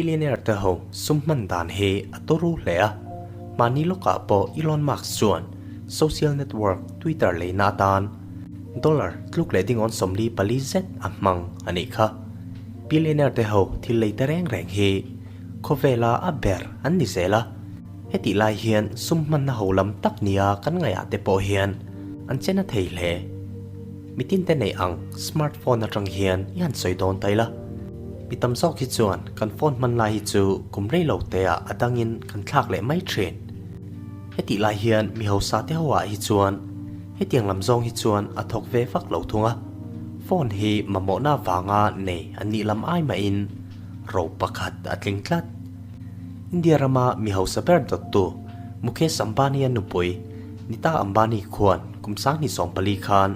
Billionaire te ho sum hman dan hi a turu hle a, mahni lawkah pawh Elon Musk chuan social network Twitter leina atan dollar tluk leh dingawn 44 zet a hmang a nih kha. Billionaire te ho thil lei te reng reng hi khawvela a ber an ni zel a, hetih lai hian sum hmanna ho lam tak nia kan ngaihah te pawh hian an che na thei hle. Mitin te neih ang smartphone atang hian i han sawi dawn ta ila. Mi tam zawk hi chuan kan phone hman lai hi chu kum rei lo te ah a dangin kan thlak leh mai thin. Hetih lai hian mi hausa te ho ah hi chuan hetiang lam zawng hi chuan a thawk ve vak lo thung a. Phone hi mamawhna avanga nei an nih lam ai mahin ro pakhat a tling tlat. India rama mi hausa ber dawttu Mukesh Ambani-a nupui Nita Ambani khuan kum 2014 khan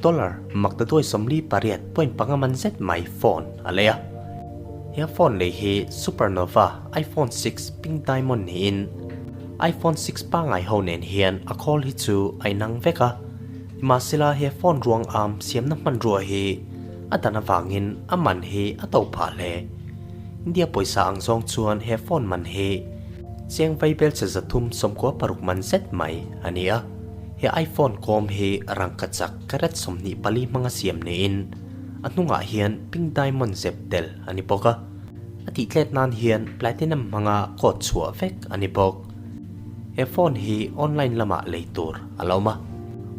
dollar maktaduai 48.5 man zet mai phone a lei a. He phone lei hi Supernova iPhone 6 Pink Diamond niin iPhone 6 pangngai ho nen hian a khawl hi chu a inang vek a. Nimahsela he phone ruang am siamna hmanrua hi a dan avangin a man hi a to phah hle. India pawisa ang zawng chuan he phone man hi Cheng vaibel che 396 man zet mai a ni a. He iPhone kawm hi rangkachak carat 24 hmanga siam niin a hnungah hian pink diamond zep tel a ni bawk a. A tihtlet nan hian platinum hmanga coat chhuah vek a ni bawk. He phone hi online lamah lei tur a lo awm a.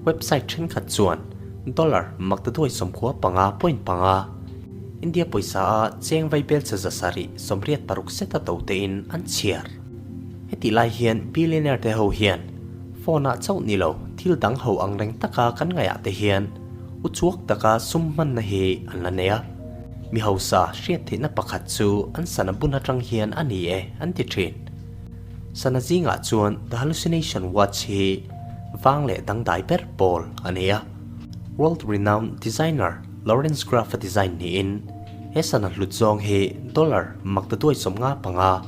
Website thenkhat chuan dollar maktaduai 95.5 India pawisa a cheng vaibel che 786 seta to tein an chhiar. Hetih lai hian billionaire te ho hian phone ah chauh ni lo thil dang ho ang reng taka kan ngaihah te hian uchuak taka sum hmanna hi an la nei a. Mi hausa hriat theihna pakhat chu an sana bun atang hian a ni e an ti thin. Sana zingah chuan The Hallucination Watch hi vang leh dangdai ber pawl a ni a. World renowned designer Lawrence Graff a design niin he sana hlut zawng hi dollar maktaduai 55,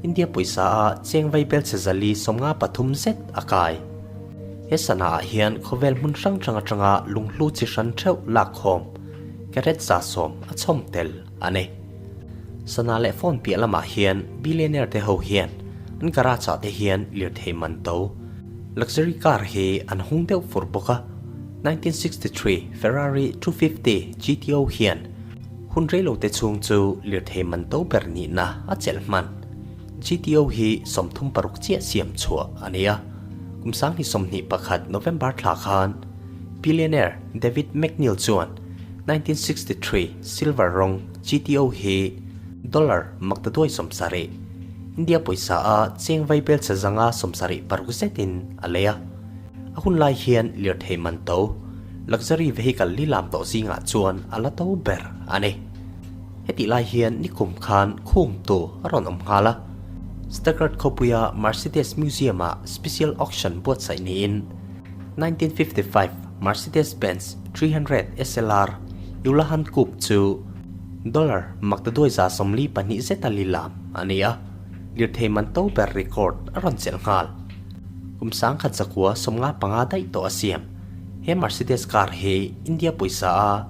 India pawisa a cheng vaibel che 453 zet a kai. He sana ah hian khawvel hmun hrang hrang atanga lunghlu chi hran theuh lakkhawm carat 110 a chhawm tel a ni. Sana leh phone piah lamah hian billionaire te ho hian an garage ah te hian lirthei man to luxury car hi an hung deuh fur bawk a. 1963 Ferrari 250 GTO hian hun reilo te chhung chu lirthei man to ber nihna a chelh hman. GTO hi 36 chiah siam chhuah a ni a. Kum 2021 November thla khan billionaire David McNeil chuan 1963 silver rawng GTO hi dollar maktaduai 70, India pawisa a cheng vaibel che 576 zetin a lei a. A hun lai hian lirthei man to luxury vehicle lilam tawh zingah chuan a la to ber a ni. Hetih lai hian nikum khan khum tu a rawn awm nghal a. Stuttgart khawpuia Mercedes Museum-ah special auction buatsaih niin 1955 Mercedes-Benz 300 SLR Eulahan Coupe chu dollar maktaduai 142 zeta lilam a ni a, lirthei man to ber record a rawn chelh nghal. Kum 1995 daih tawh a siam. He Mercedes car hi India pawisa a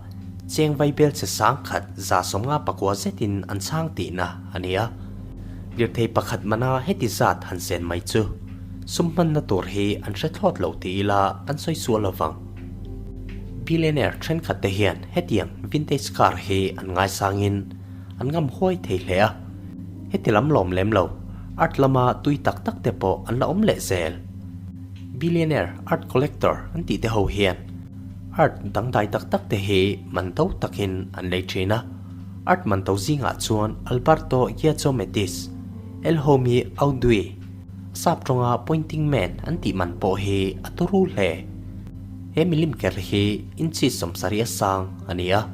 cheng vaibel che 1159 zetin an chhang tihna a ni a. Lirthei pakhat mana heti zat han sen mai chu sum hmanna tur hi an hre thlawt lo ti ila kan sawi sual lovang. Billionaire thenkhat te hian hetiang vintage car hi an ngaisangin an ngam huai thei hle a. Heti lam lawm lem lo, art lama tui tak tak te pawh an la awm leh zel. Billionaire art collector an tih te ho hian art dangdai tak tak te hi man to takin an lei thin a. Art man to zingah chuan Alberto Giacomettis, El Homi Audui, sap tawnga Pointing Man an tih man pawh hi a turu hle. He milim ker hi inchi 70 a sang a ni a.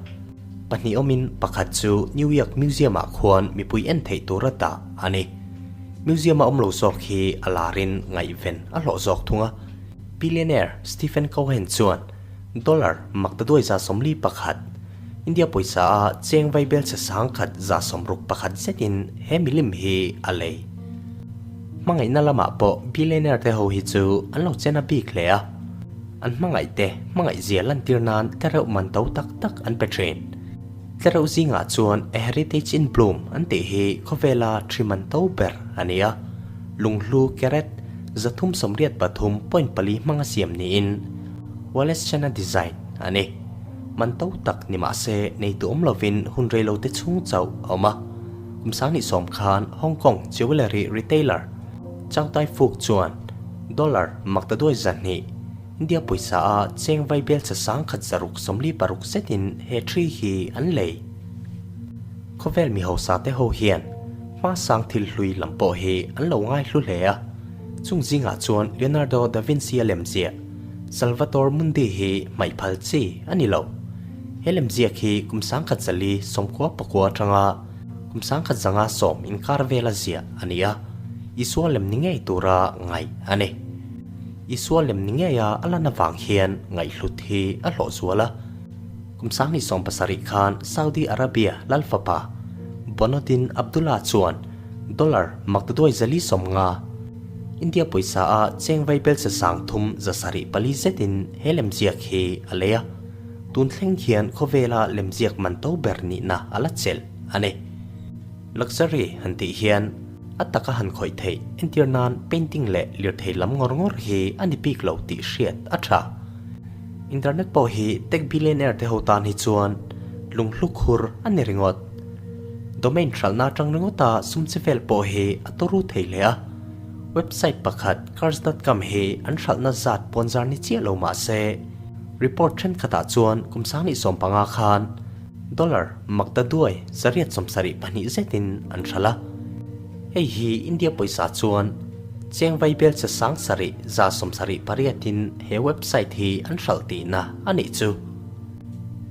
Pahnih awmin pakhat chu New York Museum-ah khuan mipui en theih tur a dah a ni. Museum-a awm lo zawk hi a larin ngaihven a hlawh zawk thung a. Billionaire Stephen Cohen chuan dollar maktaduai 41, India pawisa a cheng vaibel che 1161 zetin he milim hi a lei. Hmangaihna lamah pawh billionaire te ho hi chu an lo chen a bik hle a. An hmangaih te hmangaih zia lantir nan te reuh man to tak tak an pe thin. Tlereuh zingah chuan A Heritage in Bloom an tih hi khawvela thi man to ber a ni a, lunghlu carat 383.4 hmanga siam niin Wallace Chen-a design a ni. Man to tak ni mah se neitu awm lovin hun rei lo te chhung chauh a awm a. Kum 2010 khan Hong Kong jewellery retailer Chow Tai Fook chuan dollar maktaduai 200, India pawisa a cheng vai belchhe 1646 zetin he thi hi an lei. Khawvel mi hausa te ho hian hma sang thil hlui lam pawh hi an lo ngai hlu hle a, chung zingah chuan Leonardo da Vinci a lemziah Salvator Mundi hi hmaih phal chi a ni lo. He lemziak hi kum 1949 atanga kum 1910 inkar vela ziah a ni a, Isua lem ni ngei tura ngaih a ni. Isua lem ni ngeia a lan avang hian ngaihhlut hi a hlawh zual a. Kum 2017 khan Saudi Arabia lal fapa Bonodin Abdullah chuan dollar maktaduai 450, India pawisa a cheng vai belsa 3704 zetin he lemziak hi a lei a. Tun thleng hian khawvela lemziak man to ber nihna a la chelh a ni. Luxury han tih hian a taka han khawih theih entir nan painting leh lirthei lam ngawr ngawr hi a ni bik lo tih hriat a tha. Internet pawh hi tech billionaire te ho tan hi chuan lunghlu khur a ni ringawt. Domain hralhna atang ringawta sum chi vel pawh hi a tawru thei hle a. Website pakhat cars dot com hi an hralhna zat pawnzar ni chiah lo mah se report thenkhatah chuan kum 2015 khan Dollar makta duai 872 zetin an hralh a. Hei hi India pawisa chuan cheng vai belchhe 7178in he website hi an hralh tihna a nih chu.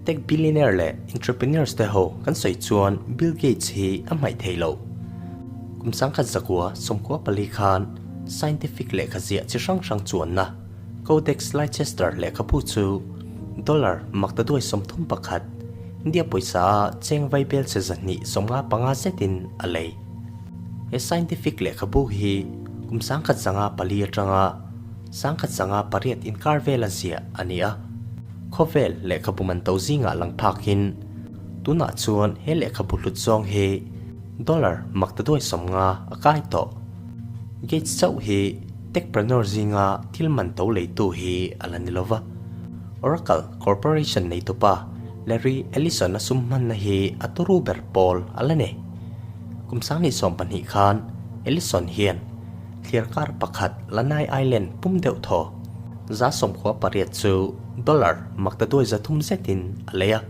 Tech billionaire leh entrepreneurs te ho kan sawi chuan Bill Gates hi a hmaih thei lo. Kum 1994 khan scientific lehkha ziah chi hrang hrang chuanna Codex Leicester lehkhabu chu dollar makta duai 31, India pawisa a cheng vai belchhe 295 zetin a lei. He scientific lehkhabu hi kum 1904 atanga 1908 inkar vela ziah a ni a. Khawvel lehkhabu man to zingah lang phakin tunah chuan he lehkhabu hlut zawng hi dollar makta duai 50 a kai tawh. Gates chauh hi techpreneur zinga thil man to leitu hi a la ni lova. Oracle Corporation neitupa Larry Ellison a sum hmanna hi a turu ber pawl a la ni. Kum 2020 khan Ellison hian thliarkar pakhat Lanai Island pum deuh thaw 98 chu dollar makta duai 300 zetin a lei a.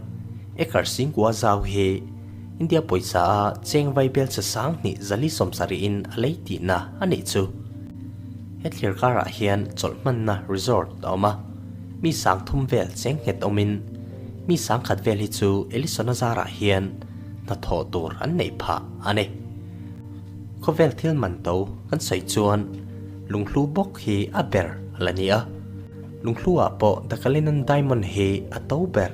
Acre 9,000 zau hi India pawisa a cheng vai belchhe 2470in a lei tihna a nih chu. He thlir karah hian chawlh hmanna resort a awm a, mi 3000 vel cheng nghet awmin mi 1000 vel hi chu Ellison-a zarah hian hnathawh tur an neih phah a ni. Khawvel thil man to kan sawi chuan lunghlu bawk hi a ber a la ni a, lunghlu-ah pawh The Cullinan Diamond hi a to ber.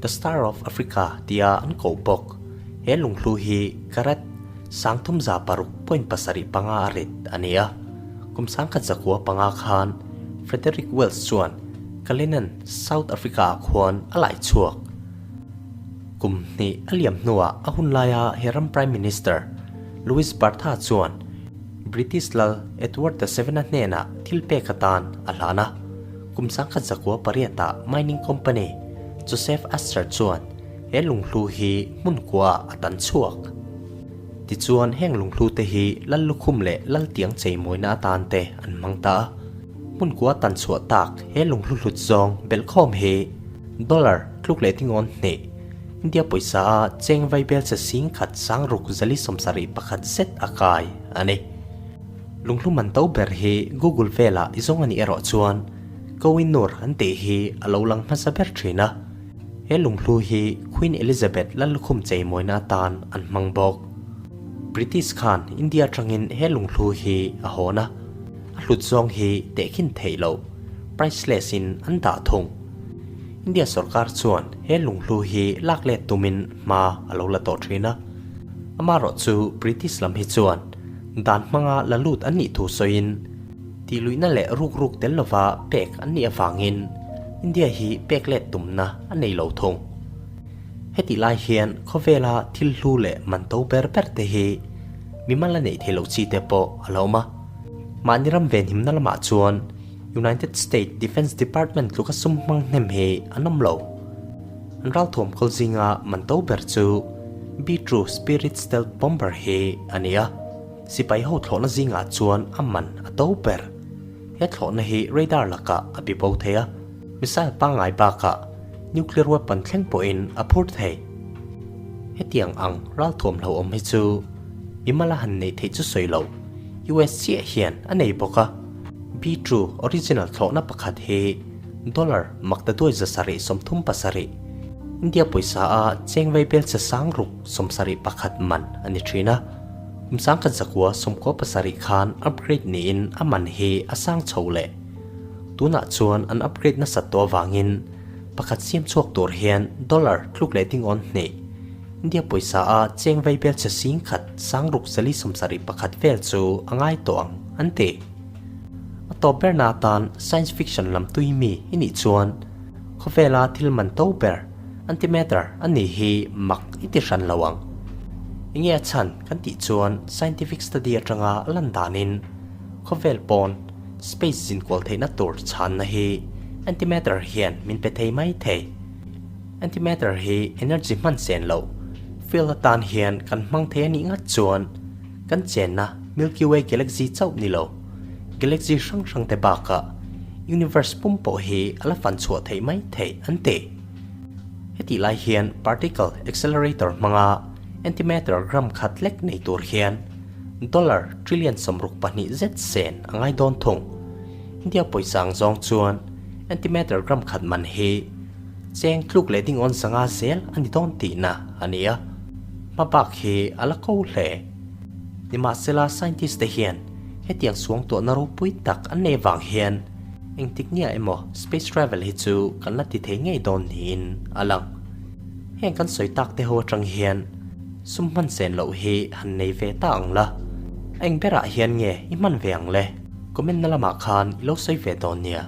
The Star of Africa tia an koh bawk. He lunghlu hi carat 36.75 a rit a ni a. Kum 1905 khan Frederick Wells chuan Cullinan, South Africa-ah khuan a lai chhuak. Kum hnih a liam hnuah a hun laia he ram Prime Minister Louis Botha chuan British lal Edward the Seven-a hnenah thil pek atan a hlan a. Kum 1908-ah mining company Joseph Astor chuan he lunghlu hi hmun kuaah a tan chhuak. Tichuan heng lunghlu te hi lal lukhum leh lal tiang cheimawina atan te an hmang ta a. Hmun kua tan chhuah tak he lunghlu hlut zawng belhkhawm hi dollar tluk leh tingawn hnih, India pawisa a cheng vai belchhe 1671 zet a kai a ni. Lunghlu man to ber hi Google velah i zawng a nih erawh chuan Kohinoor an tih hi a lo lang hmasa ber thin a. He lunghlu hi Queen Elizabeth lal lukhum cheimawina atan an hmang bawk. British khan India atangin he lunghlu hi a hawn a, a hlut zawng hi tehkhin theih loh, priceless in an dah thung. India sorkar chuan he lunghlu hi lak let tumin hma a lo la tawh thin a. Amaherawh chu British lam hi chuan dan hmanga la lut an nih thu sawiin tihluihna leh ruk ruk tel lova pek an nih avangin India hi pek let tumna a nei lo thung. Hetih lai hian khawvela thil hlu leh man to ber ber te hi mimal a neih theih loh chi te pawh a lo awm a. Mahni ram venhimna lamah chuan United States Defense Department tluka sum hmang hnem hi an awm lo. An ralthuam kawl zinga man to ber chu B-2 Spirit Stealth Bomber hi a ni a, sipai ho thlawhna zingah chuan a man a to ber. He thlawhna hi radar lakah a bibo thei a, missile pangngai bakah nuclear weapon thleng pawhin a phur thei. Hetiang ang ralthuam hlauhawm hi chu mimala han neih theih chu sawi lo, US chiah hian a nei bawk a. B-2 original thlawhna pakhat hi dollar maktaduai 737, India pawisa a cheng vaibel che sang ruk 71 man a ni thin a. Kum 1997 khan upgrade niin a man hi a sang chho leh. Tunah chuan an upgrade nasat tawh avangin pakhat siam chhuak tur hian dollar tluk leh dingawn hnih, India pawisa a cheng vaibel che sing khat sang ruk zali 71 vel chu a ngai tawh ang, an ti. A tawp berna atan science fiction lam tui mi i nih chuan khawvela thil man to ber antimatter a nih hi mak i ti hran lo ang. Enge a chhan kan tih chuan scientific study atanga a lan danin khawvel pawn space zinkual theihna tur chhanna hi antimatter hian min pe thei mai thei. Antimatter hi energy hman sen loh field atan hian kan hmang thei a nih ngat chuan kan chenna Milky Way galaxy chauh ni lo, galaxy hrang hrang te bakah universe pum pawh hi a la fan chhuah theih mai theih an ti. Hetih lai hian particle accelerator hmanga antimatter gram khat lek nei tur hian dollar trillion 62 zet sen a ngai dawn thung. India pawisa ang zawng chuan antimatter gram khat man hi cheng tluk leh dingawn 500 zel a ni dawn tihna a ni a, hma bak hi a la ko hle. Nimahsela scientist te hian hetiang suangtuahna ropui tak an nei vang hian engtik nia emaw space travel hi chu kan la ti thei ngei dawn niin a lang. Heng kan sawi tak te ho atang hian sum hman sen loh hi han nei ve ta ang la, a eng berah hian nge i hman ve ang le? Comment na lamah khan i lo sawi ve dawn nia.